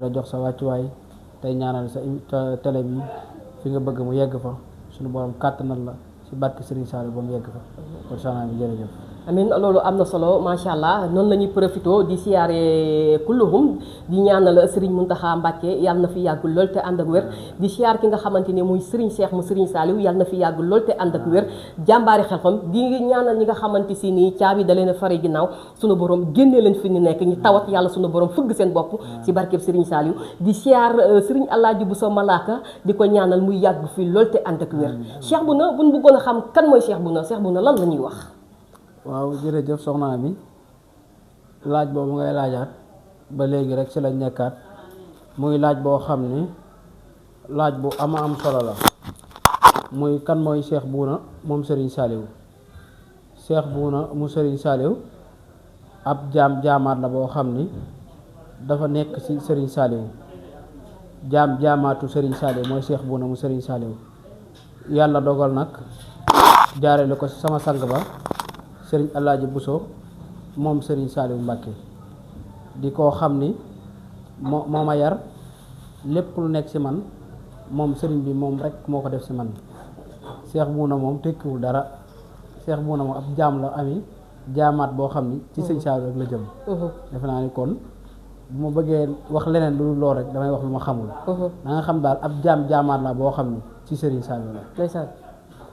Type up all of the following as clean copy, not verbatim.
la jox sa wàccuwaay tey ñaanal sa télé bi fi nga bëgg mu yegg fa suñu borom kàttanal la ci barke Serigne Saliou ba mu yegg fa kon soxna bi jërëjëf. amin loolu am na solo macha allah noonu la ñuy profité di siyaare kulluhum di ñaanal Serigne Mountakha Mbacké yàlla na fi yàgg lool te ànd ak wér di siyaar ki nga xamante ni muy Serigne Cheikh mu Serigne Saliou yàlla na fi yàgg lool te ànd ak wér jàmbaari xelxam di ñaanal ñi nga xamante si nii caabi da leen a fare ginnaaw sunu borom génnee leen fi ñu nekk ñu tawat yàlla sunu borom fëgg seen bopp ci barkeb Serigne Saliou di siyaar Serigne Alaaji Bousso Malaka di ko ñaanal muy yàgg fi lool te ànd ak wér Cheikh Bouna buñ bëggoon a xam kan mooy Cheikh Bouna lan la ñuy wax. waaw jërëjëf soxna bi laaj boobu ngay laajaat ba léegi rek ci lañ nekkaat muy laaj boo xam ni laaj bu ama am solo la muy kan mooy Cheikh Bouna moom Serigne Saliou Cheikh Bouna mu Serigne Saliou ab jaamaat la boo xam ni dafa nekk ci Serigne Saliou jaamaatu Serigne Saliou mooy Cheikh Bouna mu Serigne Saliou yàlla dogal nag jaarale ko ci sama sang ba Serigne Alaaji Bousso moom Serigne Saliou Mbacké di koo xam ni moo ma yar lépp lu nekk ci man moom Serigne bi moom rek moo ko def ci man Cheikh Bouna moom tekkiwul dara Cheikh Bouna moom ab jaam la ami jaamaat boo xam ni ci Serigne Saliou rek la jëm defe naa ni kon bu ma bëggee wax leneen lu lool rek damay wax lu ma xamul da nga xam daal ab jaamaat la boo xam ni ci Serigne Saliou la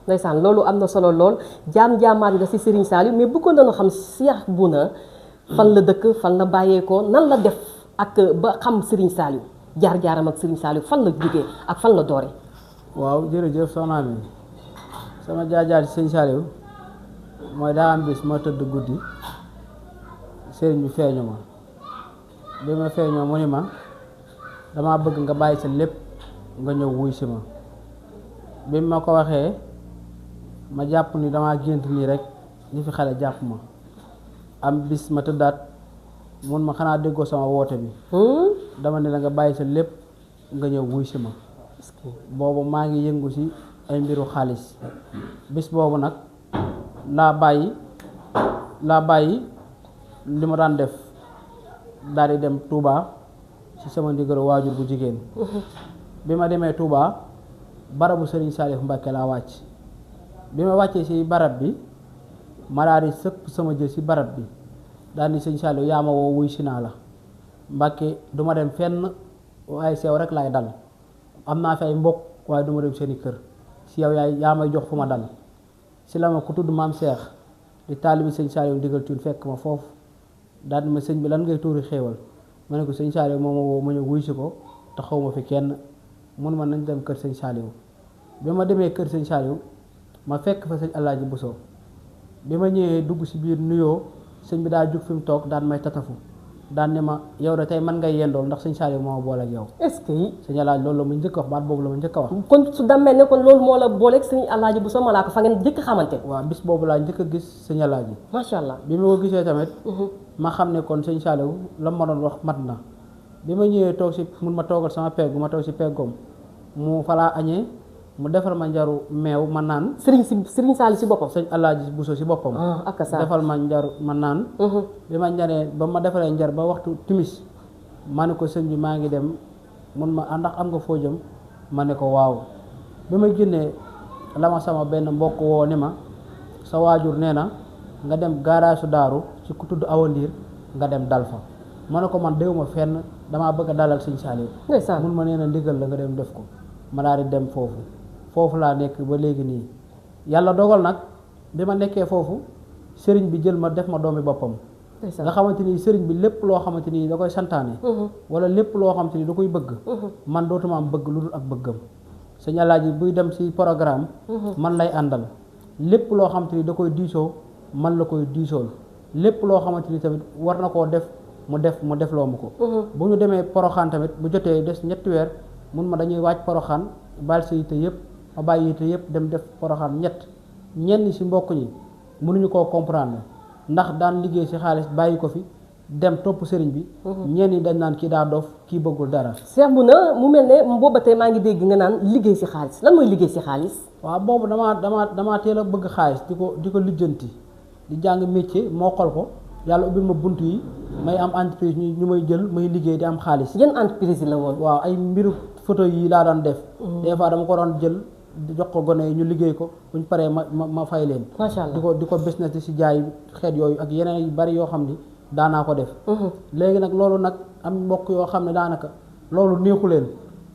ndeysaan loolu am na solo lool jaamaat nga ci Serigne Saliou mais bëggoon nañu xam Cheikh Bouna fan la dëkk fan la bàyyeekoo nan la def ak ba xam Serigne Saliou jaar-jaaram ak Serigne Saliou fan la jógee ak fan la doore. waaw jërëjëf soxna bi sama jaar-jaar ci Serigne Saliou mooy daa am bis ma tëdd guddi Serigne bi feeñu ma bi ma feeñoo mu ni ma damaa bëgg nga bàyyi sa lépp nga ñëw wuy si ma bi ma ko waxee ma jàpp ni damaa gént nii rek ñi fi xale jàpp ma am bis ma tëddaat mun ma xanaa déggoo sama woote bi dama ne la nga bàyyi sa lépp nga ñëw wuy si ma boobu maa ngi yëngu ci ay mbiru xaalis bis boobu nag laa bàyyi li ma daan def daal di dem Touba ci sama ndigalu waajur bu jigéen bi ma demee Touba barabu Serigne Saliou Mbacké laa wàcc bi ma wàccee ci barab bi ma daal di sëpp sama jël ci barab bi daal di Serigne Saliou yaa ma woo wuy si naa la Mbacké du ma dem fenn waaye seew rek laay dal am naa fi ay mbokk waaye du ma dem seeni kër ci yow yaa may jox fu ma dal ci la ma ku tudd maam Cheikh di taalibi Serigne Saliou ndigal tuun fekk ma foofu daal di ma sëñ bi lan ngay tuuri xéewal ma ne ko Serigne Saliou moo ma woo ma ñëw wuy si ko te xaw ma fi kenn mun ma nañ dem kër Serigne Saliou bi ma demee kër Serigne Saliou ma fekk fa sëñ Alaaji Bousso bi ma ñëwee dugg ci biir nuyoo sëñ bi daa jug fi mu toog daan may tatafu daan ne ma yow de tey man ngay yendool ndax sëñ Saliou moo ma boole ak yow. est-ce que sëñ Alaaji loolu la ma njëkk a wax baat boobu la ma njëkk a wax. kon su demee ne kon loolu moo la booleeg sëñ Alaaji Bousso Malaka fa ngeen njëkk xamante. waaw bis boobu laa njëkk a gis sëñ Alaaji. macha allah bi ma ko gisee tamit. ma xam ne kon sëñ Saliou la ma doon wax mat na bi ma ñëwee toog ci mun ma toogal sama peggu ma toog ci peggoom mu falaa añee mu defal ma njaru meew ma naan. Serigne Saliou ci boppam. sëñ Alaaji Bousso ci boppam. defal ma njaru ma naan. bi ma njaree ba ma defalee njar ba waxtu timis ma ne ko sëñ bi maa ngi dem mun ma ndax am nga foo jëm ma ne ko waaw bi ma génnee la ma sama benn mbokk woo ni ma sa waajur nee na nga dem gaaraasu daaru ci ku tudd awandiir nga dem dal fa ma ne ko man déwuma fenn damaa bëgg a dalal sëñ Saliou. mun ma nee na ndigal la nga dem def ko ma daal di dem foofu laa nekk ba léegi nii yàlla dogal nag bi ma nekkee foofu sëriñ bi jël ma def ma doomi boppam nga xamante ni sëriñ bi lépp loo xamante ni da koy santaane wala lépp loo xamante ni da koy bëgg man dootuma am bëgg lu dul ak bëggam sëñ Alaaji buy dem ci programme man lay àndal lépp loo xamante ni da koy diisoo man la koy diisool lépp loo xamante ni tamit war na koo def mu def loo ma ko bu ñu demee Poroxaan tamit bu jotee des ñetti weer mun ma dañuy wàcc Poroxaan baal sa yitte yëpp ma bàyyi yitte yëpp dem def Poroxaan ñenn ci mbokk ñi mënuñu koo comprendre ndax daan liggéey ci xaalis bàyyi ko fi dem topp sëriñ bi ñenn ñi dañ naan kii daa dof kii bëggul dara. Cheikh Bouna mu mel ne booba tey maa ngi dégg nga naan liggéey ci xaalis lan mooy liggéey ci xaalis. waaw boobu damaa teel a bëgg xaalis di ko lijjanti di jàng métier moo xol ko yàlla ubbil ma bunt yi may am entreprise ñu may jël may liggéey di am xaalis. yan entreprise la woon. waaw ay mbiru photo yi laa daan def. des fois dama ko doon jël jox ko gone yi ñu liggéey ko buñ paree ma fay leen. macha allah di ko business di si jaay xeet yooyu ak yeneen yu bari yoo xam ni daanaa ko def. léegi nag loolu nag am mbokk yoo xam ne daanaka loolu neexu leen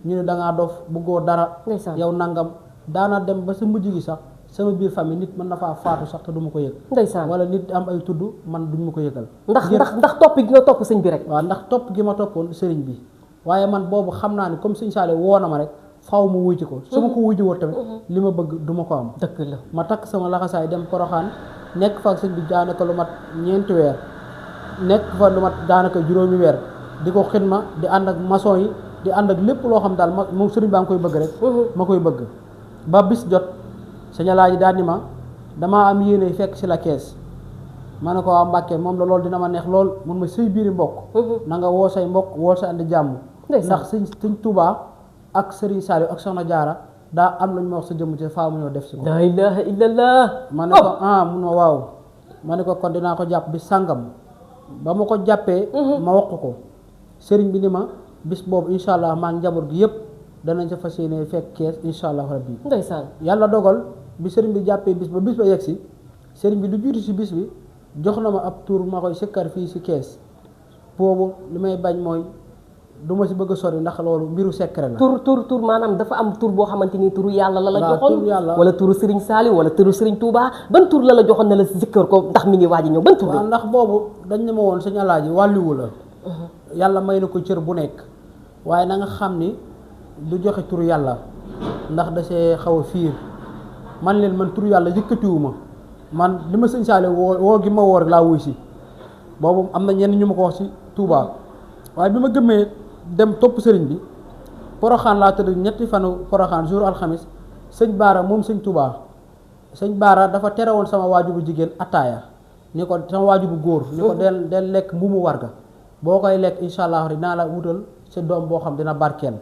ñu ne da ngaa dof bëggoo dara. yow nangam daana dem ba sa mujj gi sax sama biir famille nit mën na faa faatu sax te du ma ko yëg. ndeysaan wala nit am ay tudd man duñ ma ko yëgal. ndax topp gi nga topp sëñ bi rek. waaw ndax topp gi ma toppoon sëriñ bi waaye man boobu xam naa ni comme sëñ Saliou woo na ma rek faaw mu wujji ko. su ma ko wujji woo tamit li ma bëgg du ma ko am. dëgg la ma takk sama laxasaay dem Poroxaan nekk fa ak sëñ bi daanaka lu mat 4 weer nekk fa lu mat daanaka 7 weer di ko xidma di ànd ak maçon yi di ànd ak lépp loo xam daal moom sëriñ baa ngi koy bëgg rek. ma koy bëgg ba bis jot sëñ Alaaji daal ni ma damaa am yéene fekk si la kees ma ne ko waa Mbàkke moom la loolu dina ma neex lool mun ma say biiri mbokk na nga woo say mbokk woo sa andi jàmm ndax sëñ Tuubaa ak Sëriñ Saliou ak Soxna Jaara daa am lu ñu ma wax sa jëmm ci faa mu ñoo def si ko la ilaha illallah ma ne ko mun ma waaw ma ne ko kon dinaa ko jàpp bi sàngam ba ma ko jàppee ma wax ko sëriñ bi ni ma bis boobu incha allah maa ngi njaboot gi yëpp danañ sa fas yéene fekk kees incha allah rabbi ndeysaan yàlla dogal bi sëriñ bi jàppee bis ba yegg si sëriñ bi du jiitu si bis bi jox na ma ab tur ma koy sikkar fii si kees boobu li may bañ mooy du ma si bëgg a sori ndax loolu mbiru secret la. tur maanaam dafa am tur boo xamante ni turu yàlla la joxoon turu yàlla wala turu Serigne Saliou wala turu Serigne Touba ban tur la joxoon ne la sikkar ko ndax mi ngi waaj a ñëw ban tur la. waaw ndax boobu dañ ne ma woon sëñ Alaaji wàlliwu la. yàlla may na ko cër bu nekk waaye na nga xam ni du joxe turu yàlla ndax da see xaw a fiir man leen man turu yàlla yëkkatiwu ma man li ma sëñ Saliou woo gi ma woo rek laa wuy si boobu am na ñenn ñu ma ko wax si Touba waaye bi ma gëmmee dem topp sëriñ bi Poroxaan laa tëdd 2 fanu Poroxaan jour alxamis sëñ Baara moom sëñ Touba sëñ Baara dafa tere woon sama waaju bu jigéen attaaya ni ko sama waaju bu góor ni ko del lekk mbuumu warga boo koy lekk incha allah dinaa la wutal sa doom boo xam dina barkeel.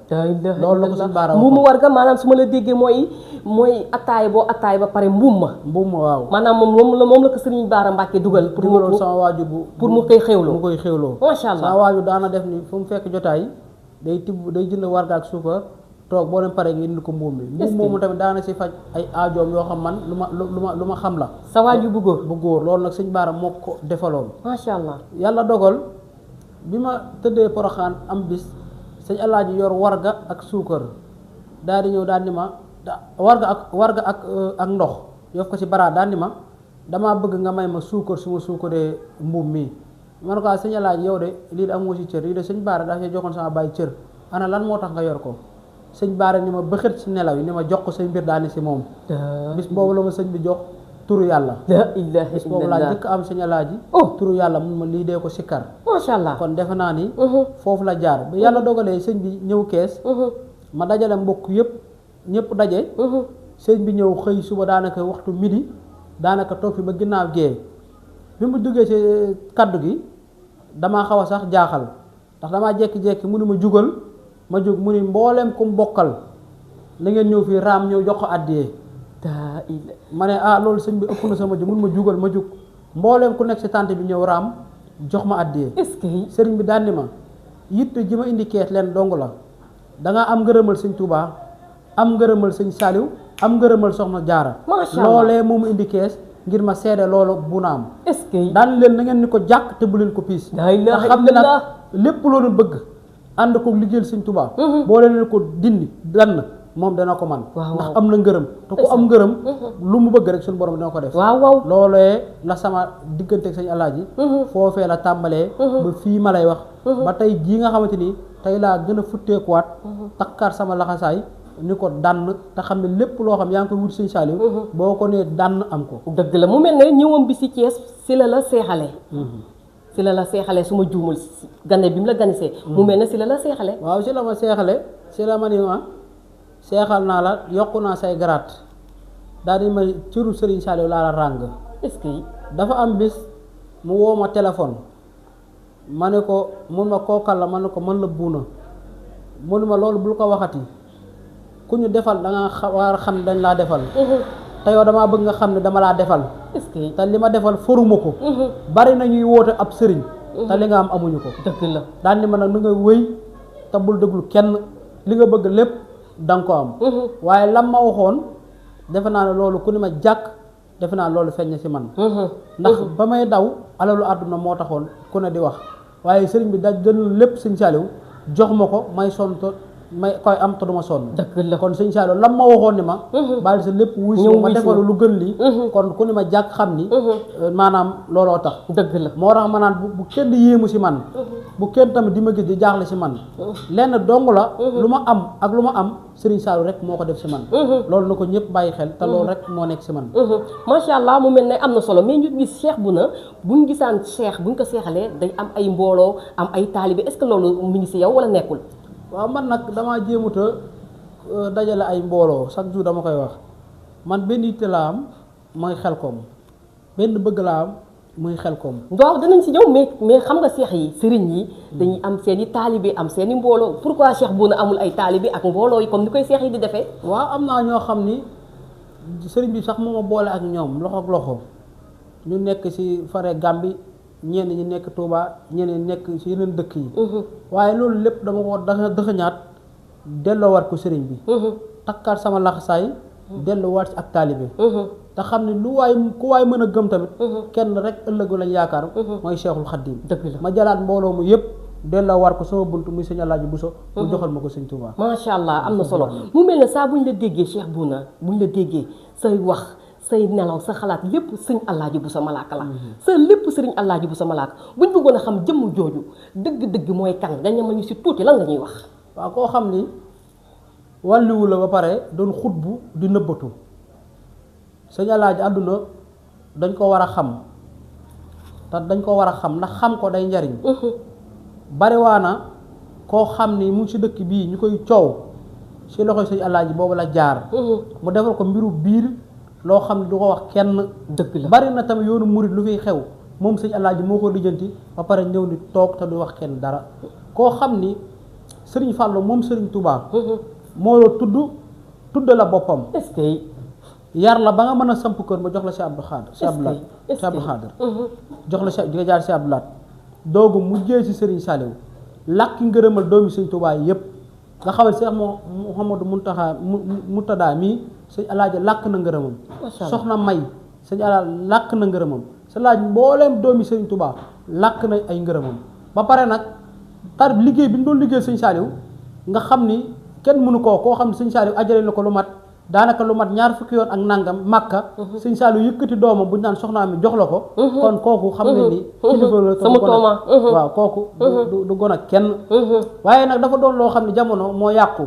loolu la ko sëñ Baara mbuumu warga maanaam su ma la déggee mooy attaay boo attaay ba pare mbuum ma waaw maanaam moom la ko sëriñ Baara Mbàkke dugal pour mu sama waaju pour mu koy xewloo mu koy xewloo macha allah sama waaju daana def ni fu mu fekk jotaay day jënd warga ak suukar toog boo leen pare ngi indi ko mbuum mi mbuum moomu tamit daana si faj ay aajoom yoo xam man lu ma xam la sa waaju bu góor loolu nag sëñ Baara moo ko defaloon macha allah yàlla dogal bi ma tëddee Poroxaan am bis sëñ Alaaji yor warga ak suukar daal di ñëw daal ni ma warga ak ndox yof ko ci bara daal ni ma damaa bëgg nga may ma suukar su ma suukaree mbuum mii ma ne ko sëñ Alaaji yow de lii de amoo ci cër lii de sëñ Baara daa see joxoon sama bàyyi cër ana lan moo tax nga yor ko sëñ Baara ni ma bëxët ci nelaw yi ni ma jox ko say mbir daal ni si moom bis boobu la ma sëñ bi jox turu yàlla la ilaha bis boobu laa njëkk am sëñ Alaaji turu yàlla mun ma lii dee ko sikkar macha allah kon defe naa ni foofu la jaar ba yàlla dogalee sëñ bi ñëw kees ma dajale mbokk ñëpp daje sëñ bi ñëw xëy suba daanaka waxtu midi daanaka toog fi ba ginnaaw gee bi mu duggee ci kaddu gi damaa xaw a sax jaaxal ndax damaa jekki-jekki mu ni ma jugal ma jóg mu ni mbooleem ku mbokkal la ngeen ñëw fii raam ñëw jox ko àddiyee ma ne loolu sëñ bi ëpp na sama mun ma jugal ma jug mbooleem ku nekk ci tànt bi ñëw raam jox ma àddiyee est-ce que sëriñ bi daan ni ma yitte ji ma indi kees leen dong la dangaa am ngërëmal sëñ Touba am ngërëmal sëñ Saliou am ngërëmal Soxna Jaara loolee moomu indi kees ngir ma seede loolu bu na am est-ce que daan leen na ngeen ni ko jàkk te bu leen ko piis nga xam ne nag lépp loolu bëgg ànd ko liggéeyal sëñ Touba boo leen ko dindi dann moom dana ko man ndax am na ngërëm te ku am ngërëm lu mu bëgg rek suñu borom dina ko def waaw loolee la sama diggante ak sëñ Alaaji foofee la tàmbalee ba fii ma lay wax ba tey jii nga xamante ni tey laa gën a futteekuwaat takkaat sama laxasaay ni ko dànn te xam ne lépp loo xam yaa ngi koy wut sëñ Saliou boo ko nee dànn am ko dëgg la mu mel ne ñëwam bi si Thiès si la seexalee si la seexalee su ma juumul gane bi mu la ganisee mu mel ne si la seexalee waaw si la ma seexale si la ma ni ma seexal naa la yokku naa say garaat daal di may cëru Serigne Saliou laa la ràng est-ce que dafa am bis mu woo ma téléphone ma ne ko mun ma kookal la ma ne ko mën la buuna mu ne ma loolu bul ko waxati ku ñu defal da nga war a xam ne dañ laa defal te yow damaa bëgg nga xam ne dama laa defal est-ce que te li ma defal foruma ko bari na ñuy woote ab sëriñ te li nga am amuñu ko. dëgg la daan ni ma nag na nga wëy te bul déglu kenn li nga bëgg lépp da nga ko am. waaye lam ma waxoon defe naa ne loolu ku ni ma jàkk defe naa loolu feeñ na si man. ndax ba may daw alalu àdduna moo taxoon ku ne di wax waaye sëriñ bi da jël lépp sëñ Saliou jox ma ko may sonn may koy am te duma sonn. dëgg la kon sëñ Saliou lam ma waxoon ni ma. bàyyi sa lépp wuy si ma defal lu gën lii. kon ku ni ma jàkk xam ni. maanaam looloo tax. dëgg la moo tax ma naan bu kenn yéemu si man. bu kenn tamit di ma gis di jaaxle si man. lenn dong la. lu ma am ak lu ma am Serigne Saliou rek moo ko def si man. loolu na ko ñëpp bàyyi xel te loolu rek moo nekk si man. macha allah mu mel ne am na solo mais ñu gis Cheikh Bouna buñ gisaan Cheikh buñ ko seexalee day am ay mbooloo am ay taalibe est-ce que loolu mu ngi si yow wala nekkul. waaw man nag damaa jéemuta dajale ay mbooloo chaque jour dama koy wax man benn yitte laa am mooy Xelkom benn bëgg laa am muy Xelkom. waaw danañ si ñëw mais xam nga seex yi sëriñ yi dañuy am seen i taalibe am seen i mbooloo pourquoi Cheikh Bouna amul ay taalibe ak mbooloo yi comme ni koy seex yi di defee. waaw am naa ñoo xam ni sëriñ bi sax moo ma boole ak ñoom loxo ak loxo ñu nekk si fare Gàmbi ñenn ñi nekk Touba ñeneen nekk si yeneen dëkk yi. waaye loolu lépp dama ko dëxëñaat delloowaat ko sëriñ bi. takkaat sama laxasaay delloowaat si ak taalibe. te xam ne ku waay mën a gëm tamit. kenn rek ëllëgu lañ yaakaar. mooy Cheikhul Khadim. dëgg la ma jëlaat mbooloo mu yëpp delloowaat ko sama bunt muy sëñ Alaaji Buso mu joxal ma ko sëñ Touba. macha allah am na solo mu mel ne saa buñ la déggee Cheikh Bouna buñ la déggee say wax. say nelaw sa xalaat lépp sëñ Alaaji Buso Malaaka la sa lépp sëriñ Alaaji Buso Malaaka buñ bëggoon a xam jëmm jooju dëgg-dëgg mooy kan nga ñama ñu si tuuti lan nga ñuy wax. waaw koo xam ni wàlliwu la ba pare doon xutbu di nëbbatu sëñ Alaaji àdduna dañ ko war a xam te dañ ko war a xam ndax xam ko day njariñ bariwaana koo xam ni mu ngi si dëkk bii ñu koy coow si loxoy sëñ Alaaji boobu la jaar mu defal ko mbiru biir loo xam ne du ko wax kenn. dëgg la bari na tamit yoonu murit lu fiy xew moom sëñ Alaaji moo ko lijjanti ba pare ñëw ni toog te du wax kenn dara koo xam ni sëriñ Fàllu moom sëriñ Touba. moo la tudd la boppam. est-ce que yar la ba nga mën a samp kër ma jox la si Abdou Khadre si Abdou Lahat si Abdou Khadre jox la si di nga jaar si Abdou Lahat doogu mujjee si sëriñ Saliou làkki ngërëmal doomi sëriñ Touba yëpp nga xamal Cheikh Mouhamadou Mountakha mii sëñ Alaaji làkk na ngërëmam soxna May sëñ Alaaji làkk na ngërëmam sa laaj mbooleem doomi sëriñ Touba làkk na ay ngërëmam ba pare nag tar liggéey bi ñu doon liggéey sëñ Saliou nga xam ni kenn mënu koo xam ne sëñ Saliou ajale na ko lu mat daanaka lu mat 20 yoon ak nangam Makka sëñ Saliou yëkkati doomam bu ñu naan soxnaa mi jox la ko kon kooku xam ne ni kilifa la sama tooma waaw kooku du gon ak kenn waaye nag dafa doon loo xam ne jamono moo yàqu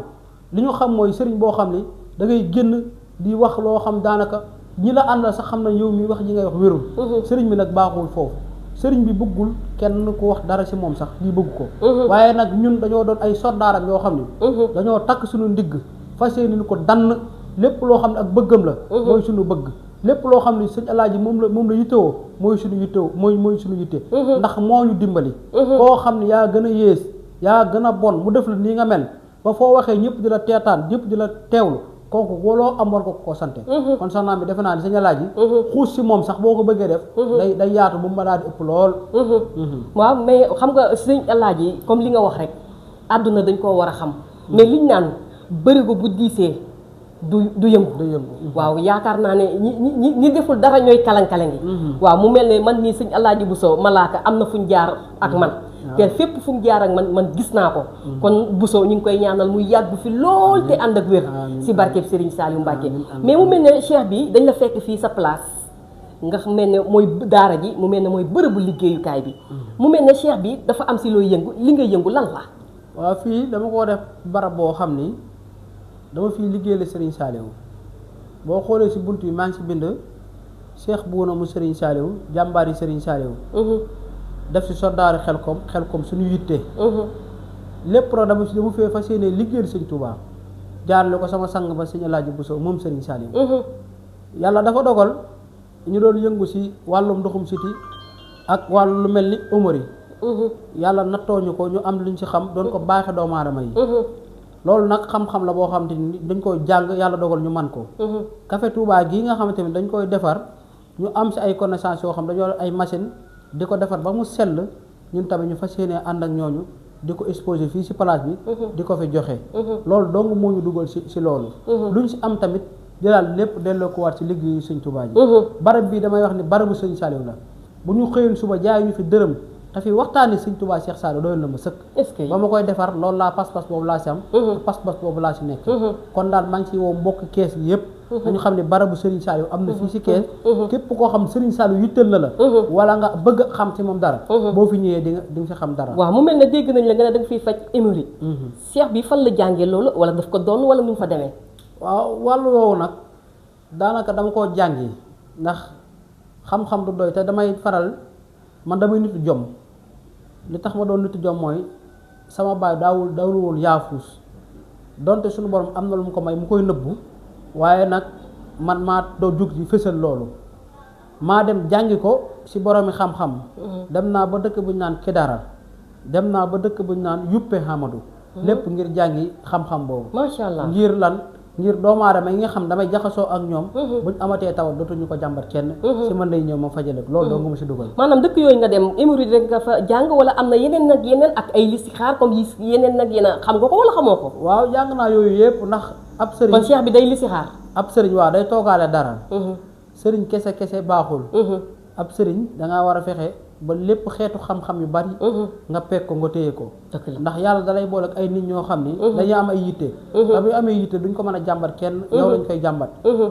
li ñu xam mooy sëriñ boo xam ni da ngay génn di wax loo xam daanaka ñi la àndal sax xam na yow mi wax ji ngay wax wérul sëriñ bi nag baaxul foofu sëriñ bi bëggul kenn ku wax dara ci moom sax lii bëgg ko waaye nag ñun dañoo doon ay soldaaram yoo xam ni dañoo takk suñu ndigg fas yéene ni ko dann lépp loo xam ne ak bëggam la mooy suñu bëgg lépp loo xam ne sëñ Alaaji moom la yittewoo mooy suñu yittewoo mooy suñu yitte ndax moo ñu dimbali koo xam ne yaa gën a yées yaa gën a bon mu def la nii nga mel ba foo waxee ñëpp di la teetaan ñëpp di la teewlu kooku waloo am war ko sante kon sax naa mi defe naa ni sëñ Alaaji xuus si moom sax boo ko bëggee def day yaatu bu ma daal di ëpp lool waaw mais xam nga sëñ Alaaji comme li nga wax rek àdduna dañ koo war a xam mais liñ naan bërigo bu diisee du yëngu waaw yaakaar naa ne ñi deful dara ñooy kalang-kalangi waaw mu mel ne man mii sëñ Alaaji Buso Malaaka am na fuñ jaar ak man te fépp fu mu jaar ak man gis naa ko kon Buso ñu ngi koy ñaanal muy yàgg fi lool te ànd ak wér si barkeb Serigne Saliou Mbacké mais mu mel ne cheikh bi dañ la fekk fii sa place nga mel ne mooy daara ji mu mel ne mooy bërëbu liggéeyukaay bi mu mel ne cheikh bi dafa am si looy yëngu li nga yëngu lan la waaw fii dama koo def barab boo xam ni dama fii liggéeyal Serigne Saliou boo xoolee si bunt yi maa ngi si bind Cheikh Bouna mu Serigne Saliou jàmbaari Serigne Saliou def si soldaari xelkom suñu yitte lépp pro dama fee fas yéene liggéeyal Sëñ Touba jaarale ko sama sang ba Sëñ Alaaji Buso moom Serigne Saliou yàlla dafa dogal ñu doon yëngu si wàllum ndoxum siti ak wàllu lu mel ni omori yàlla nattooñu ko ñu am luñ si xam doon ko baaxe doomu aadama yi loolu nag xam-xam la boo xamante ni dañ koy jàng yàlla dogal ñu man ko café Touba gii nga xamante ni dañ koy defar ñu am si ay connaissance yoo xam dañoo ay machine di ko defar ba mu sell ñun tamit ñu fas yéene ànd ak ñooñu di ko exposé fii ci place bi di ko fi joxe loolu dong moo ñu dugal ci loolu luñ ci am tamit jëlaal lépp delloo ko waat ci liggéeyu sëñ Touba ji barab bii damay wax ni barabu sëñ Saliou la bu ñu xëyoon suba jaay ñu fi dërëm te fi waxtaani sëñ Touba Cheikh Saliou doyoon na ma sëkk ba ma koy defar loolu laa pas-pas boobu laa ci am pas-pas boobu laa ci nekk kon daal maa ngi ci woo mbokk kees yi yëpp dañu xam ne barabu Serigne Saliou am na fii ci kees képp koo xam Serigne Saliou yitteel na la wala nga bëgg xam ci moom dara boo fi ñëwee di nga fi xam dara waaw mu mel ne dégg nañ la nga ne da nga fiy faj hémorroïde Cheikh bi fan la jàngee loolu wala daf ko doon wala nu mu fa demee waaw wàllu woowu nag daanaka dama koo jàngi ndax xam-xam du doy te damay faral man damay nitu jom li tax ma doon nitu jom mooy sama baay daawul yaafuus donte suñu borom am na lu mu ko may mu koy nëbbu waaye nag man maa doo jug ci fësal loolu maa dem jàngi ko ci boroomi xam-xam dem naa ba dëkk bu ñu naan Kidara dem naa ba dëkk bu ñu naan Yuppe Hamadou lépp ngir jàngi xam-xam boobu macha allah ngir lan ngir doomu aadama yi nga xam damay jaxasoo ak ñoom buñ amatee tawat dootuñu ko jàmbat kenn ci man lay ñëw ma fajale loolu doo nga ma ci dugal maanaam dëkk yooyu nga dem hémorroïde rek nga fa jàng wala am na yeneen nag yeneen ak ay listixaar comme yi yeneen nag yeneen xam nga ko wala xamoo ko waaw jàng naa yooyu yëpp ndax ab sëriñ kon Cheikh bi day listixaar ab sëriñ waaw day toogaale dara sëriñ kese baaxul ab sëriñ dangaa war a fexe ba lépp xeetu xam-xam yu bari nga pekk ko nga téye ko ndax yàlla dalay boole ak ay nit ñoo xam ni dañuy am ay yitte te bu amee yitte duñ ko mën a jàmbat kenn yow lañ koy jàmbat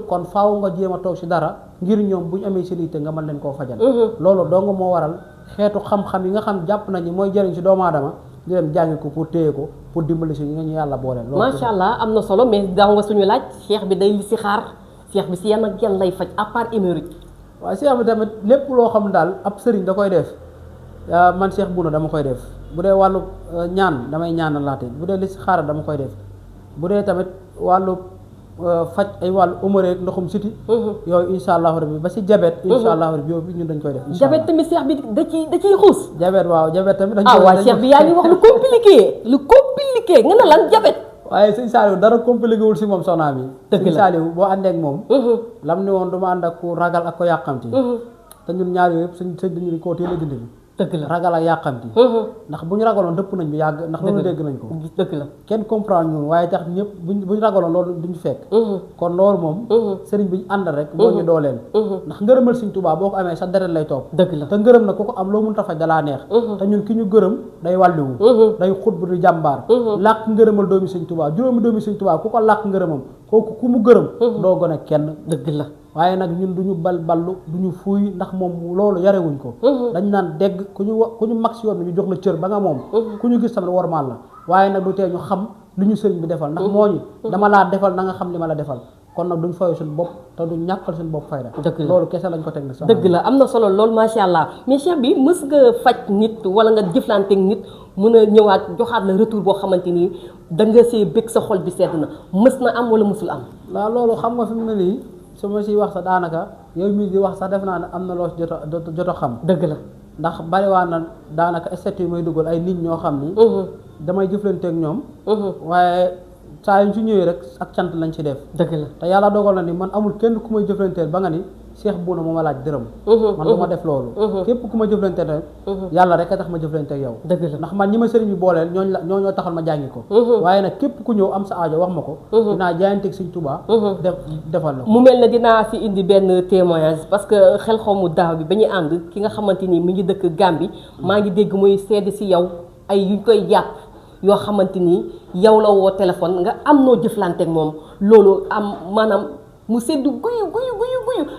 kon faaw nga jéem a toog ci dara ngir ñoom bu ñu amee seen yitte nga mën leen koo fajal loolu dong moo waral xeetu xam-xam yi nga xam jàpp nañu mooy jëriñ ci doomu aadama di dem jàngi ko pour téye ko pour dimbali si nga ñu yàlla booleel macha allah am na solo mais daaw nga suñu laaj Cheikh bi day listixaar Cheikh bi si yan ak yan lay faj à part hémorroïde waaw Cheikh bi tamit lépp loo xam daal ab sëriñ da koy def man Cheikh Bouna dama koy def bu dee wàllu ñaan damay ñaanal laate bu dee listixaar dama koy def bu dee tamit wàllu faj ay wàllu umare ndoxum siti yooyu insha allahu rabbi ba si jabet insha allahu rabbi yooyu ñun dañ koy def jabet tamit Cheikh bi da ciy xuus jabet waaw jabet tamit dañ waaw Cheikh bi yaa ngi wax lu compliqué nga ne lan jabet waaye sëñ Saliou dara compliqué wul si moom soxnaam yi sëñ Saliou boo àndeek moom lam ni woon du ma ànd ak ku ragal ak ko yàqamti te ñun ñaar yooyu yëpp sëñ dañu koo teel a dindi dëgg la ragal ak yàqamti ndax bu ñu ragaloon dëpp nañ bi yàgg ndax loolu dégg nañ ko dëgg la kenn comprendre ñun waaye tax ñëpp bu ñu ragaloon loolu duñu fekk kon loolu moom sëriñ bi ñu àndal rek moo ñu dooleel ndax ngërëmal Sëriñ Tuubaa boo ko amee sa deret lay topp dëgg la te ngërëm na ku ko am loo mënta faj dalaa neex te ñun ki ñu gërëm day wàlliwu day xut bu di jàmbaar làkk ngërëmal doomi Sëriñ Tuubaa juróomi doomi Sëriñ Tuubaa ku ko làkk ngërëmam kooku ku mu gërëm doo gën a kenn dëgg la waaye nag ñun duñu ballu duñu fuuy ndax moom loolu yarewuñ ko dañ naan dégg ku ñu mag si yoon bi ñu jox la cër ba nga moom ku ñu gis tamit wormaal la waaye nag du tee ñu xam li ñu sëriñ bi defal ndax moo ñu dama laa defal na nga xam li ma la defal kon nag duñ fayoo suñu bopp te duñ ñàkkal suñu bopp fayda loolu kese lañ ko teg na sax dëgg la am na solo loolu macha allah mais Cheikh bi mës nga faj nit wala nga jëflanteeg nit mën a ñëwaat joxaat la retour boo xamante ni da nga see bëgg sa xol bi sedd na mës na am wala mësul am waaw loolu xam nga fi mu ne nii su ma siy wax sax daanaka yow mii di wax sax def naa ne am na loo si jot a xam dëgg la ndax bariwaa na daanaka statut yi may dugal ay nit ñoo xam ni damay jëflanteeg ñoom waaye saa yu ñu ci ñëwee rek ak cant lañ ci def dëgg la te yàlla dogal na ni man amul kenn ku may jëflanteel ba nga ni Cheikh Bouna moo ma laaj dërëm man du ma def loolu képp ku ma jëflanteel rek yàlla rek a tax ma jëflanteeg yow dëgg la ndax man ñi ma sëriñ bi booleel ñoo taxal ma jàngi ko waaye nag képp ku ñëw am sa aajo wax ma ko dinaa jaayanteeg Sëriñ Tuubaa defal la mu mel ne dinaa si indi benn témoignage parce que xel xawmu daaw bi ba ñuy ànd ki nga xamante ni mi ngi dëkk Gambie maa ngi dégg muy seede si yow ay yuñ koy jàpp yoo xamante ni yow la woo téléphone nga am noo jëflanteeg moom loolu am maanaam mu seddu guyu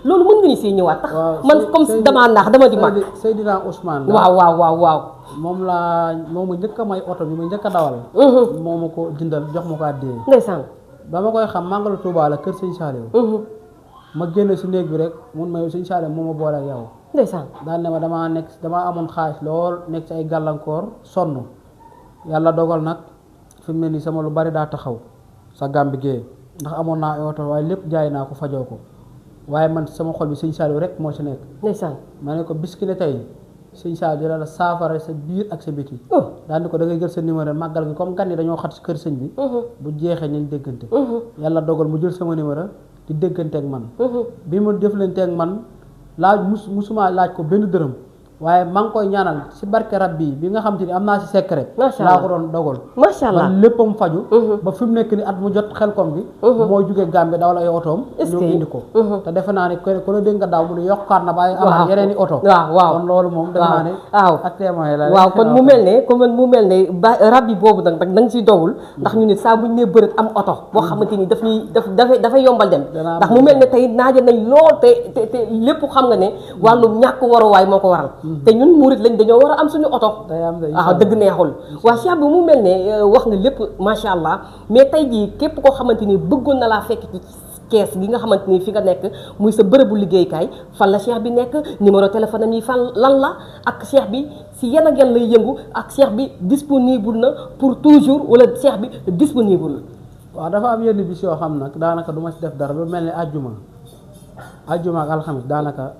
loolu mën nga ñu see ñëwaat tax man comme damaa naax dama di mag Seydina Ousmane waaw moom ma njëkk a may oto bi ma njëkk a dawal moo ma ko jëndal jox ma ko àddee ndeysaan ba ma koy xam Màggalu Tuubaa la kër Sëñ Saliou ma génn si néeg bi rek mun ma yow Sëñ Saliou moo ma boole ak yow ndeysaan daan ne ma damaa amoon xaalis lool nekk ci ay gàllankoor sonn yàlla dogal nag fi mu ne nii sama lu bari daa taxaw sa Gàmbi gee ndax amoon naa ay oto waaye lépp jaay naa ko fajoo ko waaye man sama xol bi Sëñ Saliou rek moo ci nekk ndeysaan ma ne ko biskile tey Sëñ Saliou dina la saafara sa biir ak sa biti daal di ko da ngay jël sa numéro màggal gi comme gan yi dañoo xat si kër sëñ bi bu jeexee nañ déggante yàlla dogal mu jël sama numéro di déggante ak man bi mu jëflante ak man musuma laaj ko benn dërëm waaye maa ngi koy ñaanal si barke rabbi bi nga xam te ni am naa si secret laa ko doon dogal macha allah ba léppam faju ba fi mu nekk ni at mu jot Xelcom bi moo jugee Gambie dawal ay otoom ñëw indi ko te defe naa ne ku la dégg nga daaw mu ne yokkaat na bàyyi amaat yeneen i oto waaw kon loolu moom defe naa ne ak témoin la waaw kon mu mel ne ba rabbi boobu nag da nga siy dogul ndax ñu ne saa buñ nee bërët am oto boo xamante ni dafay yombal dem ndax mu mel ne tey naaje nañ lool te lépp xam nga ne wàllu ñàkk waruwaay moo ko waral te ñun murit lañ dañoo war a am suñu oto waaw dëgg neexul waa Cheikh bi mu mel ne wax nga lépp macha allah mais tey jii képp koo xamante ni bëggoon na laa fekk ci kees gi nga xamante ni fi nga nekk muy sa bërëbu liggéeykaay fan la Cheikh bi nekk numéro téléphone am yi fan lan la ak Cheikh bi si yan ak yan lay yëngu ak Cheikh bi disponible na pour toujours wala Cheikh bi disponible na. waaw dafa am yenn bis yoo xam nag daanaka du ma si def dara lu mel ni ajjuma ak alxamis daanaka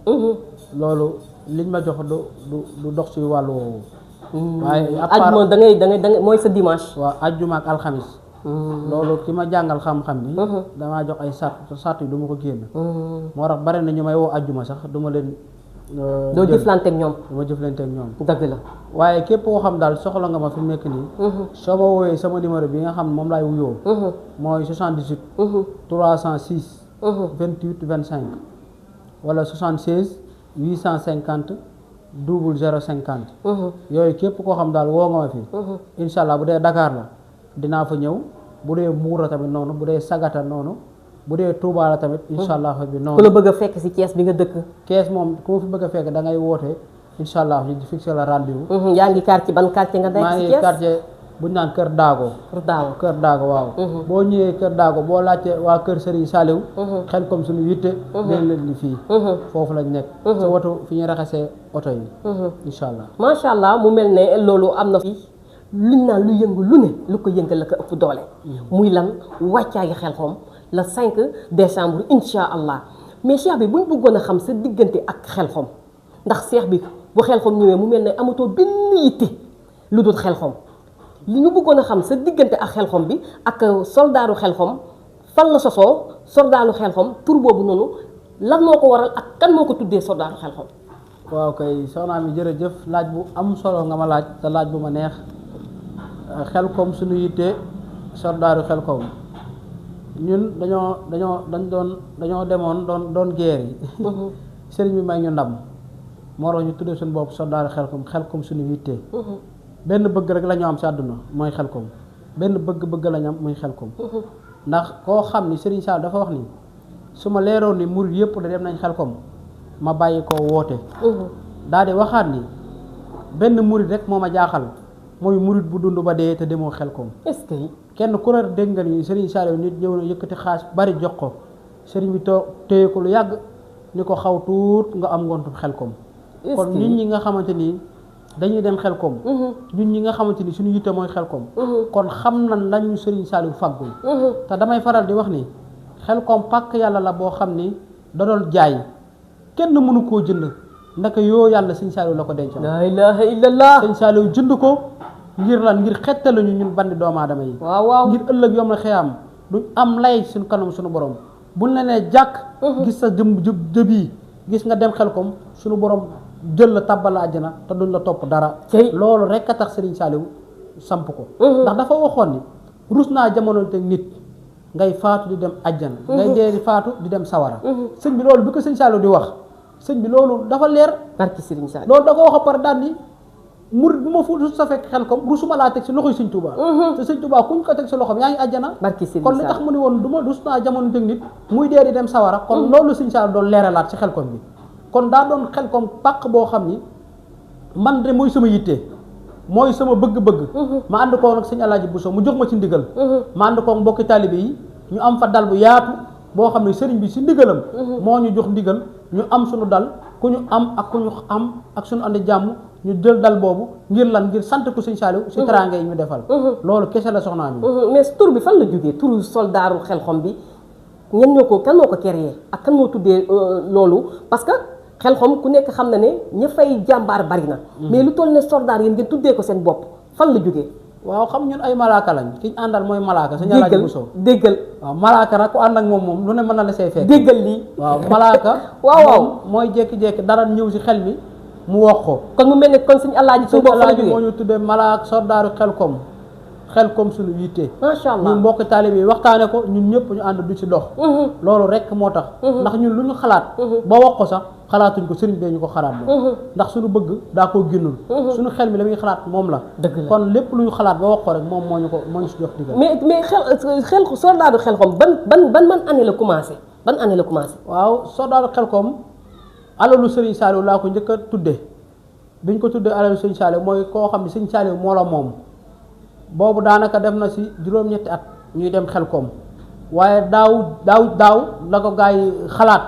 loolu liñ ma jox du dox ci wàllu woowu waaye ajjuma da ngay mooy sa dimanche. waaw ajjuma ak alxamis loolu ki ma jàngal xam-xam ni damaa jox ay sart yi du ma ko génn moo tax bari na ñu may woo ajjuma sax du ma leen doo jëflanteeg ñoom du ma jëflanteeg ñoom dëgg la waaye képp koo xam daal soxla nga ma fi mu nekk nii soo ma woowee sama numéro bi nga xam moom laay wuyoo mooy 78 306 28 25 wala 76 850 0050 yooyu képp koo xam daal woo nga ma fi incha allah bu dee Dakar la dinaa fa ñëw bu dee Mbuur la tamit noonu bu dee Sagata noonu bu dee Touba la tamit incha allah bi noonu ku la bëgg a fekk si Thiès bi nga dëkk Thiès moom ku ma fi bëgg a fekk da ngay woote incha allah ñu fixé la rendez-vous yaa ngi quartier ban quartier nga nekk si Thiès maa ngi quartier bu ñu naan Kër Daago waaw boo ñëwee Kër Daago boo laajte waa Kër Serigne Saliou Xelcom suñu yitte dañ leen ni fii foofu lañ nekk sa woto fi ñu raxasee oto yi incha allah macha allah mu mel ne loolu am na fii luñ naan lu yëngu lu ne lu ko yëngal la ko ëpp doole muy lan wàccaayu Xelcom le 5 décembre incha allah mais Cheikh bi buñ bëggoon a xam sa diggante ak Xelcom ndax Cheikh bi bu Xelcom ñëwee mu mel ne amatoo benn yitte lu dul Xelcom li ñu bëggoon a xam sa diggante ak Xelcom bi ak soldaaru Xelcom fan la sosoo soldaaru Xelcom tur boobu noonu lan moo ko waral ak kan moo ko tuddee soldaaru Xelcom. waaw kay soxna mi jërëjëf laaj bu am solo nga ma laaj te laaj bu ma neex Xelcom suñu yitte soldaaru Xelcom ñun dañoo demoon doon guerre yi sëriñ bi may ñu ndam moo tax ñu tuddee suñu bopp soldaaru Xelcom suñu yitte benn bëgg rek la ñu am si àdduna mooy Xelcom benn bëgg la ñu am muy Xelcom ndax koo xam ni Serigne Sall dafa wax ni su ma leeroon ni murid yëpp da dem nañ Xelcom ma bàyyi ko woote daal di waxaat ni benn murid rek moo ma jaaxal mooy murid bu dund ba dee te demoo Xelcom est-ce que kenn ku ne dégg nga ni Serigne Sall nit ñëw na yëkkati xaas bari jox ko Serigne bi toog téye ko lu yàgg ni ko xaw tuut nga am ngontu Xelcom kon nit ñi nga xamante ni dañuy dem Xelcom ñun ñi nga xamante ni suñu yitte mooy Xelcom kon xam nañ lañu Serigne Saliou fàggul te damay faral di wax ni Xelcom pàkk yàlla la boo xam ni da doon jaay kenn mënu koo jënd ndaka yoo yàlla Serigne Saliou la ko dencal la ilaha illallah Serigne Saliou jënd ko ngir lan ngir xettaluñu ñun bandi doomu aadama yi waaw ngir ëllëg yom na xëyaam duñ am lay suñu kanam suñu borom buñ la nee jàkk gis sa jëb yi gis nga dem Xelcom suñu borom jël la tàbbal la àjjana te duñ la topp dara loolu rek a tax Serigne Saliou samp ko ndax dafa waxoon ni rus naa jamono te nit ngay faatu di dem àjjana ngay dee di faatu di dem sawara sëñ bi loolu bi ko Serigne Saliou di wax sëñ bi loolu dafa leer barki Serigne Saliou loolu da ko wax a par daal ni murid bu ma fu rus sa fekk Xelcom rusuma laa teg si loxoy Sëñ Tuubaa te Sëñ Tuubaa kuñ ko teg si loxom yaa ngi àjjana kon li tax mu ne woon du ma rus naa jamono teg nit muy dee di dem sawara kon loolu Serigne Saliou doon leeralaat si Xelcom bi kon daa doon Xelcom pàq boo xam ni man de mooy sama yitte mooy sama bëgg-bëgg ma ànd koo nag sëñ Alaaji Bousso mu jox ma ci ndigal ma ànd koo mbokki taalibe yi ñu am fa dal bu yaatu boo xam ne sëriñ bi si ndigalam moo ñu jox ndigal ñu am suñu dal ku ñu am ak ku ñu am ak suñu andi jàmm ñu jël dal boobu ngir lan ngir sant ko sëñ Saliou si teraanga yi ñu defal loolu kese la soxnaa mi mais tur bi fan la jógee turu soldaaru Xelcom bi ñen ñoo ko kan moo ko créé ak kan moo tuddee loolu parce que Xelcom ku nekk xam na ne ña fay jàmbaar bari na mais lu toll ne soldaar yéen ngeen tuddee ko seen bopp fan la jógee waaw xam ñun ay malaaka lañ ki ñu àndal mooy malaaka sëñ Alaaji Bousso déggal waaw malaaka nag ku ànd ak moom lu ne mën na la say fekk déggal lii waaw malaaka waaw mooy jékki-jékki dara ñëw si xel mi mu wax ko. kon mu mel ne kon suñu alaaji suñu bopp la jógee moo ñu tuddee malaak soldaaru xelkom suñu yitte. macha allah ñun mbokk taalibe yi waxtaane ko ñun ñëpp ñu ànd du ci dox. loolu rek moo tax. ndax ñun lu ñu xalaat. ba wax ko sax xalaatuñ ko sëriñ bee ñu ko xalaat la. ndax suñu bëgg daa koo génnul. suñu xel mi la muy xalaat moom la. dëgg la kon lépp lu ñu xalaat ba wax ko rek moom moo ñu si jox digal. mais xel soldaaru xelkom ban année la commencé ban année la commencé. waaw soldaaru xelkom alalu sëriñ Saliou laa ko njëkk a tudde biñ ko tuddee alalu sëriñ Saliou mooy koo xam ne sëriñ Saliou moo la moom. boobu daanaka def na si juróom-ñetti at ñuy dem xelkom waaye daaw la ko gaa yi xalaat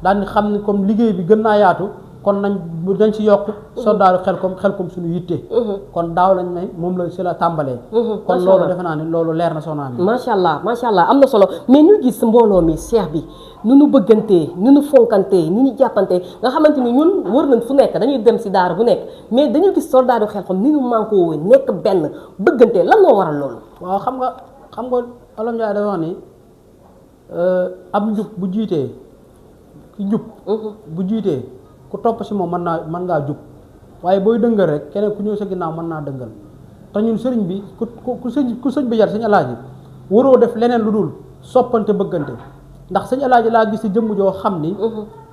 daan xam ni comme liggéey bi gën naa yaatu kon dañ ci yokk soldaaru xelkom suñu yitte. kon daaw lañ ne moom la si la tàmbalee. kon loolu defe naa ni loolu leer na soxna mi. macha allah am na solo mais ñu gis mbooloo mi seex bi nu nu bëggantee nu nu fonkantee nu ñu jàppantee nga xamante ni ñun wër nañ fu nekk dañuy dem si daara bu nekk mais dañu gis soldaaru xelkom ni nu mànkoo nekk benn bëggantee lan moo waral loolu. waaw xam nga Olof Njaay dafa wax ni ab njub bu jiitee ki njub bu jiitee ku topp si moom mën ngaa jub waaye booy dëngal rek keneen ku ñëw sa ginnaaw mën naa dëngal te ñun sëriñ bi ku sëñ bi yar sëñ alaaji waroo def leneen lu dul soppante bëggante ndax sëñ alaaji laa gis si jëmm joo xam ni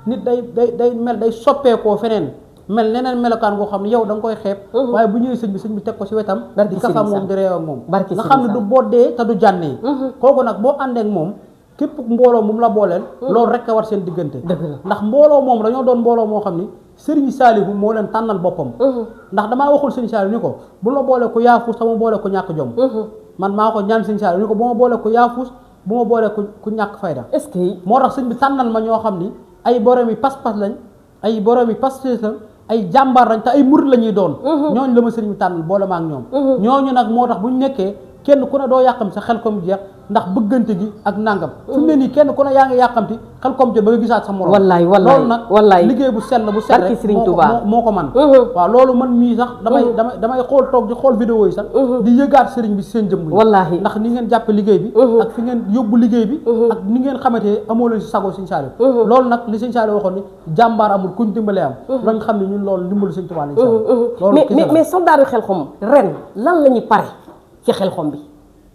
nit day soppeekoo feneen mel neneen melokaan goo xam ne yow da nga koy xeeb waaye bu ñëwee sëñ bi teg ko si wetam di kafa moom di reew ak moom nga xam ne du boddee te du jànnee kooku nag boo àndee ak moom képp mbooloo moom la booleel loolu rek a war seen diggante ndax mbooloo moom dañoo doon mbooloo moo xam ni sëriñ Saalihu moo leen tànnal boppam ndax damaa waxul sëriñ Saalihu ni ko bu ma boolee ko yaafus te ma boolee ko ñàkk jom man maa ko ñaan sëriñ Saalihu ni ko bu ma boolee ko yaafus bu ma boolee ku ñàkk fayda est-ce que moo tax sëñ bi tànnal ma ñoo xam ni ay borom yi pas-pas lañ ay borom yi pas-pas lañ ay jàmbaar lañ te ay murid la ñuy doon ñooñu la ma sëriñ bi tànnal boole ma ak ñoom ñooñu nag moo tax bu ñu nekkee kenn ku ne doo yàqam sa xelkom jeex ndax bëggante gi ak nangam fi mu ne nii kenn ku ne yaa ngi yàqamti xelkom jot ba nga gisaat sa morom wallaay loolu nag liggéey bu sell bu sell rek moo ko man waaw loolu man mii sax damay xool toog di xool vidéo yi sax di yëgaat sëriñ bi seen jëmm yi wallaahi ndax ni ngeen jàppe liggéey bi ak fi ngeen yóbbu liggéey bi ak ni ngeen xamante amoo leen si sago sëñ Saaliw loolu nag li sëñ Saaliw waxoon ni jàmbaar amul kuñ dimbalee am lañ xam ne ñun loolu dimbalu sëñ Tuubaa loolu mais soldaaru xelkom ren lan la ñuy pare ci xelkom bi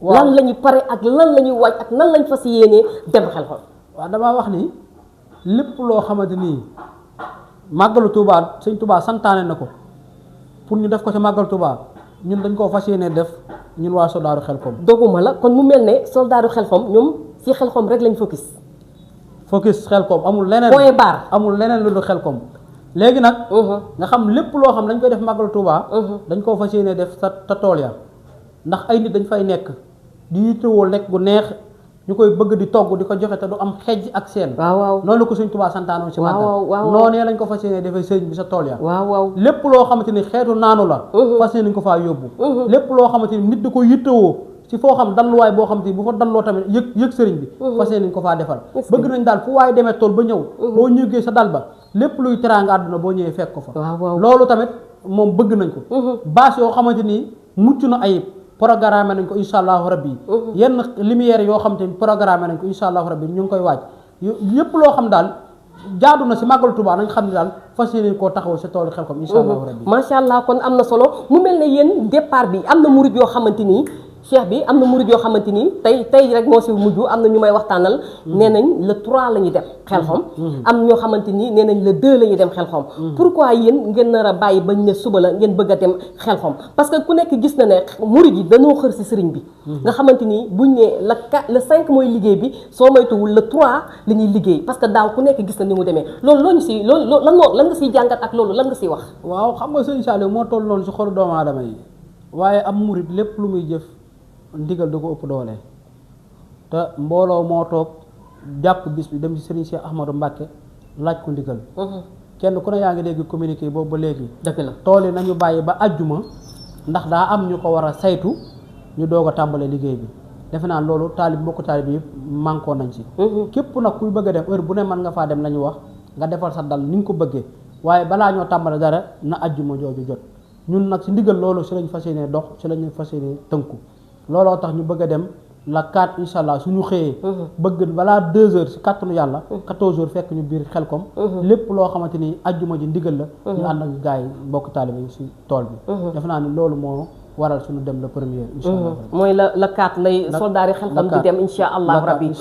lan la ñuy pare ak lan la ñuy waaj ak nan lañ fas yéenee dem xelkom waaw damaa wax ni lépp loo xamante ni màggalu Touba sëñ Touba santaane na ko pour ñu def ko ci màggalu Touba ñun dañ koo fas yéenee def ñun waa soldaaru xelkom doguma la kon mu mel ne soldaaru xelkom ñoom ci xelkom rek lañ focus xelkom amul leneen point barre amul leneen lu dul xelkom léegi nag nga xam lépp loo xam dañ koy def màggalu Touba dañ koo fas yéenee def sa tool ya ndax ay nit dañ fay nekk di yittewoo lekk gu neex ñu koy bëgg di togg di ko joxe te du am xejj ak seen waaw noonu la ko sëñ Tuubaa santaanoon ci màggal noonee lañ ko fas yéene dafay sëriñ bi sa tool ya waaw lépp loo xamante ni xeetu naanu la fas yéene nañ ko faa yóbbu lépp loo xamante ni nit di ko yittewoo ci foo xam dalluwaay boo xamante ni bu fa dalloo tamit yëg sëriñ bi fas yéene nañ ko faa defal bëgg nañ daal fu waaye demee tool ba ñëw boo ñëgee sa dal ba lépp luy teraanga àdduna boo ñëwee fekk ko fa loolu tamit moom bëgg nañ ko bâche yoo xamante ni mucc na ayib programme nañ ko insha allahu rabbi yenn lumière yoo xam te ni programme nañ ko insha allahu rabbi ñu ngi koy waaj yépp loo xam daal jaadu na si màggalu Tuubaa nañ xam ne daal fas yéene koo taxaw si toolu xelkom insha allahu rabbi macha allah kon am na solo mu mel ne yéen départ bi am na murid yoo xamante nii cheikh bi am na murid yoo xamante ni tey rek moo si mujj am na ñu may waxtaanal nee nañ le 3 la ñuy dem xelkom am ñoo xamante ni nee nañ le 2 la ñuy dem xelkom pourquoi yéen ngeen nar a bàyyi bañ ne suba la ngeen bëgg a dem xelkom parce que ku nekk gis na ne murid yi dañoo xër si sëriñ bi nga xamante ni buñ ne le 5 mooy liggéey bi soo moytuwul le 3 la ñuy liggéey parce que daaw ku nekk gis na ni mu demee loolu loo ñu si loolu lan nga siy jàngat ak loolu lan nga siy wax waaw xam nga sëñ Saliou moo toll noonu si xolu doomu aadama yi waaye am murid lépp lu muy jëf ndigal da ko ëpp doole te mbooloo moo toog jàpp bis bi dem ci Serigne Cheikh Ahmadou Mbacké laaj ko ndigal kenn ku ne yaa ngi dégg communiqué boobu ba léegi dëgg la tool yi nañu bàyyi ba àjjuma ndax daa am ñu ko war a saytu ñu doog a tàmbale liggéey bi defe naa loolu mbokku taalib yi mànkoo nañ ci képp nag kuy bëgg a dem heure bu ne mën nga faa dem la ñu wax nga defal sa dal ni nga ko bëggee waaye balaa ñoo tàmbale dara na àjjuma jooju jot ñun nag ci ndigal loolu ci lañ fas yéene dox ci lañu fas yéene tënku looloo tax ñu bëgg a dem la 4 incha allah suñu xëyee bëgg balaa 2 heures si kàttanu yàlla 14 heures fekk ñu biir Xelkom lépp loo xamante ni ajjuma ji ndigal la ñu ànd ak gars yi mbokk taalibe yi si tool bi defe naa ni loolu moo waral suñu dem le premier incha allah mooy la 4 lay soldaari Xelkom di dem incha allah rabbi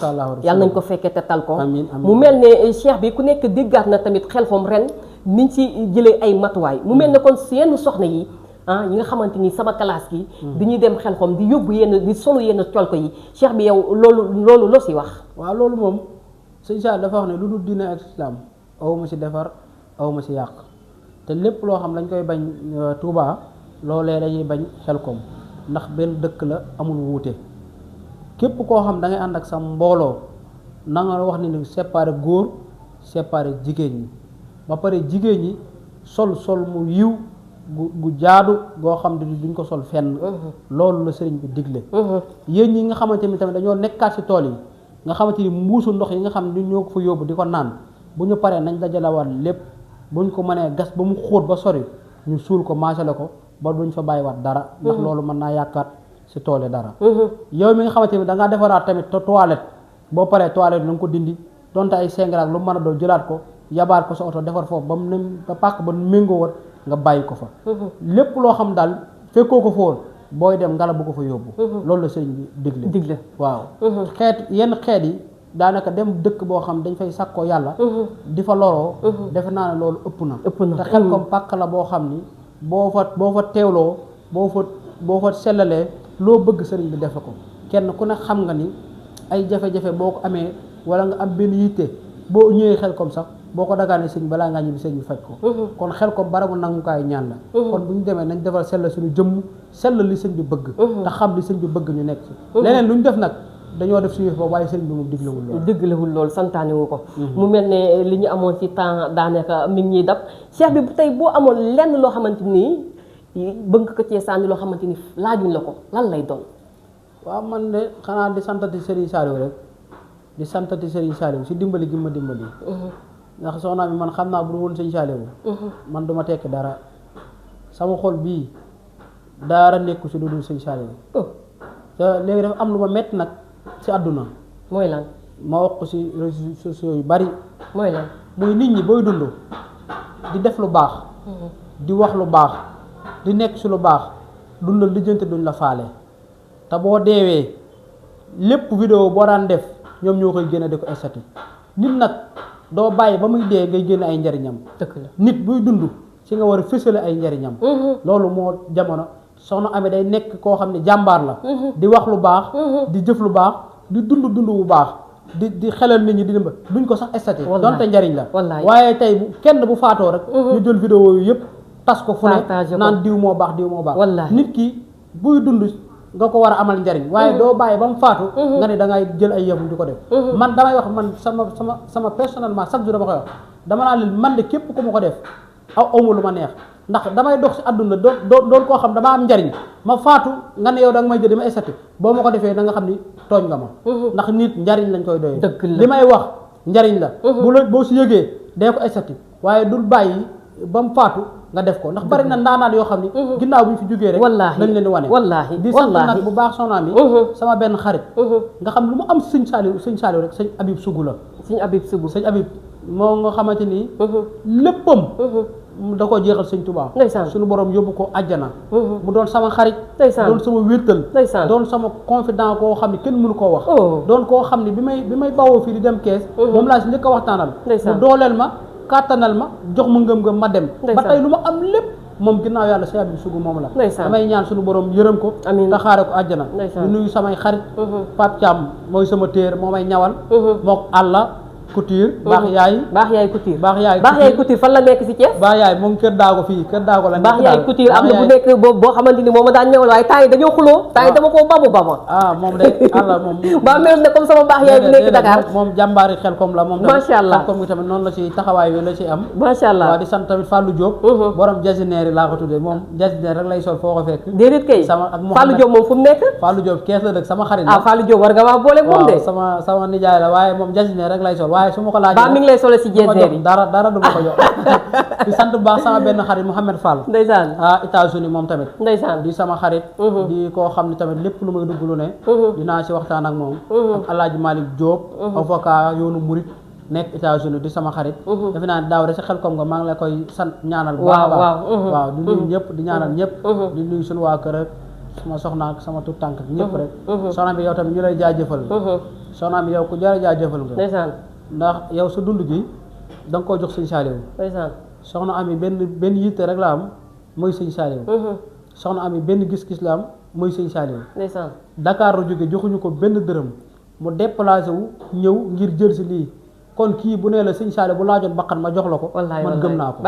yàlla nañ ko fekkee te tal ko mu mel ne cheikh bi ku nekk déggaat na tamit Xelkom ren niñ ci jëlee ay matuwaay mu mel ne kon yenn soxna yi yi nga xamante ni sama classe gi dañuy dem Xelkom di yóbbu yenn di solu yenn col ko yi cheikh bi yow loolu loo si wax waaw loolu moom sëñ Sall dafa wax ne lu dul diine ak islam awma si defar awma si yàq te lépp loo xam dañ koy bañ Touba loolee dañuy bañ Xelkom ndax benn dëkk la amul wuute képp koo xam da ngay ànd ak sa mbooloo na nga wax ni séparé góor séparé jigéen ñi ba pare jigéen ñi sol mu yiw gu jaadu goo xam ne duñ ko sol fenn loolu la sëriñ bi digle yéen ñi nga xamante ni tamit dañoo nekkaat ci tool yi nga xamante ni mbuusu ndox yi nga xam ne ñoo ko fa yóbbu di ko naan bu ñu paree nañ dajalawaat lépp buñ ko mënee gas ba mu xóot ba sori ñu suul ko maasale ko ba duñ fa bàyyiwaat dara ndax loolu mën naa yàkkaat ci tool yi dara yow mi nga xamante ni da ngaa defaraat tamit toilette boo paree toilette na nga ko dindi donte ay sengaraak lu mën a doon jëlaat ko yabaat ko sa oto defar foofu ba mu ne ba pàkk ba méngoo wat nga bàyyi ko fa lépp loo xam daal fekkoo ko foon booy dem ngala bu ko fa yóbbu loolu la sëriñ bi digle waaw yenn xeet yi daanaka dem dëkk boo xam dañ fay sàkkoo yàlla di fa loroo defe naa ne loolu ëpp na te Xelkom pàkk la boo xam ni boo fa teewloo boo fa sellalee loo bëgg sëriñ bi defe ko kenn ku ne xam nga ni ay jafe-jafe boo ko amee wala nga am benn yitte boo ñëwee Xelkom sax boo ko dagaanee sëñ balaa ngaa ñibbi sëñ bi faj ko kon Xelkom barabu nangukaay ñaan la kon bu ñu demee nañ defal sell suñu jëmm sell li sëñ bi bëgg te xam li sëñ bi bëgg ñu nekk ci leneen lu ñu def nag dañoo def suñu boobu waaye sëñ bi moom diglewul loolu santaane wu ko mu mel ne li ñu amoon ci temps daanaka mi ngi ñuy dab cheikh bi tey boo amoon lenn loo xamante nii bëgg ko cee sànni loo xamante ni laajuñ la ko lan lay doon waaw man de xanaa di santati Serigne Saliou rek di santati Serigne Saliou si dimbali gi ma dimbali ndax soxna mi man xam naa bu dul woon sëñ Saliou man duma tekki dara sama xol bii dara nekku si lu dul sëñ Saliou te léegi dafa am lu ma metti nag si àdduna mooy lan ma wax ko si réseaux sociaux yu bari mooy lan mooy nit ñi booy dund di def lu baax di wax lu baax di nekk si lu baax duñ la lijjante duñ la faale te boo deewee lépp vidéo boo daan def ñoom ñoo koy génne di ko estati nit nag doo bàyyi ba muy dee ngay génne ay njariñam dëgg la nit buy dund ci nga war a fësale ay njariñam loolu moo jamono soxna Ami day nekk koo xam ne jàmbaar la di wax lu baax di jëf lu baax di dund bu baax di xelal nit ñi di dimba duñ ko sax estati donte njariñ la waaye tey kenn bu faatoo rek ñu jël vidéo yu yëpp tas ko fu ne naan diw moo baax nit ki buy dund nga ko war a amal njariñ waaye doo bàyyi ba mu faatu nga ne da ngay jël ay yëfum di ko def man damay wax man sama personnellement chaque jour dama koy wax dama naa leen man de képp ku ma ko def awma lu ma neex ndax damay dox si àdduna doon koo xam dama am njariñ ma faatu nga ne yow da nga may jël di ma estati boo ma ko defee da nga xam ni tooñ nga ma ndax nit njariñ lañ koy doyee li may wax njariñ la boo si yëgee dee ko estati waaye dul bàyyi ba mu faatu nga def ko ndax bari na ndaanaan yoo xam ni ginnaaw bu ñu fi jógee rek nañ leen di wane di sant nag bu baax soxna mi sama benn xarit nga xam lu mu am sëñ Saliou rek sëñ Habib Sougou la sëñ Habib moo nga xamante ni léppam da ko jeexal sëñ Touba suñu borom yóbbu ko àjjana mu doon sama xarit doon sama wéttal doon sama confident koo xam ne kenn mënu koo wax doon koo xam ne bi may bawoo fii di dem kees moom laa si njëkk a waxtaanal mu dooleel ma kàttanal ma jox ma ngëm-ngëm ma dem ba tey lu ma am lépp moom ginnaaw yàlla si Habib Sougou moom la damay ñaan suñu borom yërëm ko te xaare ko àjjana ñu nuyu samay xarit Pape Thiam mooy sama téer moo may ñawal mook àlla couture baax yaay couture fan la nekk si Thiès baax yaay moom kër daago fii kër daago la baax yaay couture am na bu nekk boo xamante ni moom ma daan ñëwal waaye temps yi dañoo xuloo temps yi dama koo bama moom de àlla moom ba mel ne comme sama baax yaay bu nekk Dakar moom jàmbaari Xelkom la moom macha allah Xelkom gi tamit noonu la ci taxawaay wi la ci am macha allah waaw di sant tamit Fallou Diop borom jasineer yi laa ko tuddee moom jasineer rek lay sol foo ko fekk déedéet kay sama ak Fallou Diop moom fu mu nekk Fallou Diop kees la dëkk sama xarit la Fallou Diop war nga maa boole moom de sama nijaay la waaye moom jasineer rek lay sol waaye su ma ko laajee ba mi ngi lay solo si du ma jeeseer yi jox dara du ma ko jox di sant bu baax sama benn xarit Mouhamed Fall ndeysaan États-Unis moom tamit ndeysaan di sama xarit di koo xam ne tamit lépp lu may dugg lu ne dinaa si waxtaan ak moom ak Alaaji Malick Diop avocat yoonu murit nekk États-Unis di sama xarit defe naa ne daaw rek sa xel kom nga maa ngi la koy sant ñaanal bu baax a baax waaw di nuyu ñëpp di ñaanal ñëpp di nuyu suñu waa kër ak sama soxna ak sama tout tànk ñëpp rek soxna bi yow tamit ñu lay jaajëfal soxna bi yow ku jar a jaajëfal nga ndeysaan ndax yow sa dund gi da nga koo jox sëñ Saliou ndeysaan soxna Ami benn yitte rek la am mooy sëñ Saliou soxna Ami benn gis-gis la am mooy sëñ Saliou ndeysaan Dakar la jóge joxuñu ko benn dërëm mu déplacé wu ñëw ngir jël si lii kon kii bu nee la sëñ Saliou bu laajoon bakkan ma jox la ko man gëm naa ko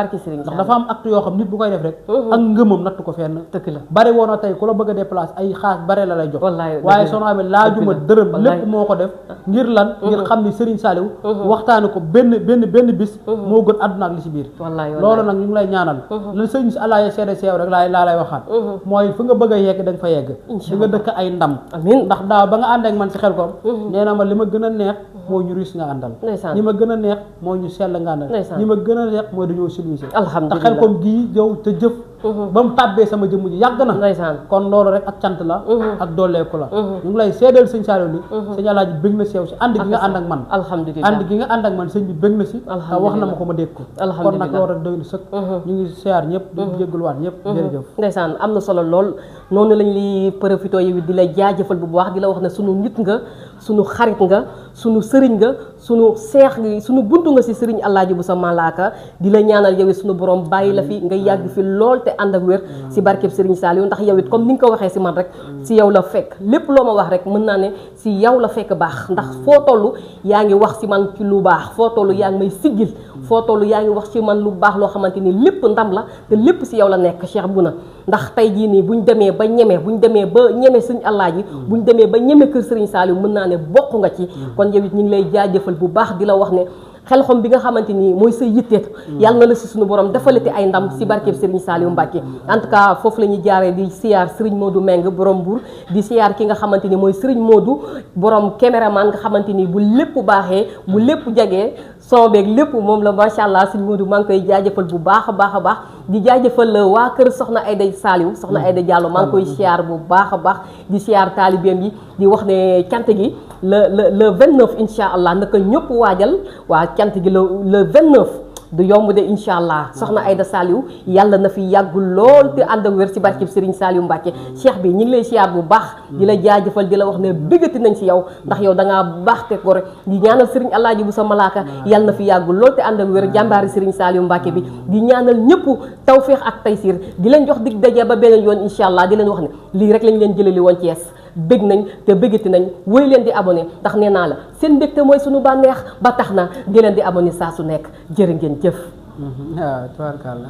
ndax dafa am acte yoo xam nit bu koy def rek ak ngëmam natt ko fenn bari woon na tey ku la bëgg a déplacer ay xaas bare la lay jox waaye soxna Ami laajuma dërëm lépp moo ko def ngir lan ngir xam ni Serigne Saliou waxtaane ko benn bis moo gën àdduna ak li si biir loolu nag ñu ngi lay ñaanal lan sëñ si àllaaye seede seew rek laa lay waxaat mooy fu nga bëgg a yegg da nga fa yegg di nga dëkk ay ndam ndax daaw ba nga ànd ak man si xel ko nee na ma li ma gën a neex moo ñu riis nga àndal ñi ma gën a neex mooy ñu sell nga àndal ñi ma gën a neex mooy dañoo civilisé te xel kom gii jëw te jëf ba mu tàbbee sama jëmm ji yàgg na kon loolu rek ak cant la ak dooleeku la ñu ngi lay seedeel sëñ Saliou ni sëñ Alaaji bëgg na seew si ànd gi nga ànd ak man ànd gi nga ànd ak man sëñ bi bëgg na si te wax na ma ko ma dégg ko kon nag loolu rek doy na sëkk ñu ngi siyaar ñëpp di jégaluwaat ñëpp jërëjëf ndeysaan am na solo lool noonu lañ li profité yi di la jaajëfal bu baax di la wax ne sunu nit nga sunu xarit nga sunu sëriñ nga sunu seex gi sunu buntu nga si sëriñ Alaaji bu sa malaaka di la ñaanal yow it sunu borom bàyyi la fi nga yàgg fi lool te ànd ak wér si barkeb sëriñ Saliou ndax yow it comme ni nga ko waxee si man rek si yow la fekk lépp loo ma wax rek mën naa ne si yow la fekk baax ndax foo toll yaa ngi wax si man ci lu baax foo toll yaa ngi may siggil foo toll yaa ngi wax ci man lu baax loo xamante ni lépp ndam la te lépp si yow la nekk Cheikh Bouna ndax tey jii nii buñ demee ba ñeme sëñ Alaaji buñ demee ba ñeme kër sëriñ Saliou mën naa ne bokk nga ci kon yow it ñu ngi lay jaajëfal bu baax di la wax ne xel xom bi nga xamante ni mooy sa yitteet yàlla na la si suñu borom defalati ay ndam si barkeeb Serigne Saliou Mbacké en tout cas foofu la ñuy jaaree di siyaar Serigne Modou Meng borom Mbour di siyaar ki nga xamante ni mooy Serigne Modou borom caméraman nga xamante ni bu lépp baaxee bu lépp jagee son beeg lépp moom la macha allah Serigne Modou maa ngi koy jaajëfal bu baax a baax di jaajëfal waa kër soxna Aïda Saliou soxna Aïda Diallo maa ngi koy siyaar bu baax a baax di siyaar taalibeem yi di wax ne cant gi le 29 incha allah naka ñëpp waajal waa cant gi le 29 du yomb de incha allah soxna Aïda Saliou yàlla na fi yàggul lool te ànd ak wér si barkeb Serigne Saliou Mbacké cheikh bi ñu ngi lay siyaar bu baax di la jaajëfal di la wax ne bëggati nañ si yow ndax yow da ngaa baax te ko rek di ñaanal Serigne Alaaji bu sa malaaka yàlla na fi yàggul lool te ànd ak wér jàmbaari Serigne Saliou Mbacké bi di ñaanal ñëpp tawféex ak taysir di leen jox dig daje ba beneen yoon incha allah di leen wax ne lii rek lañ leen jëlali woon Thiès bëgg nañ te bëggati nañ woy leen di abonné ndax nee naa la seen mbégte mooy sunu bànneex ba tax na di leen di abonné saa su nekk jërë ngeen jëf. waaw tubaarkàlla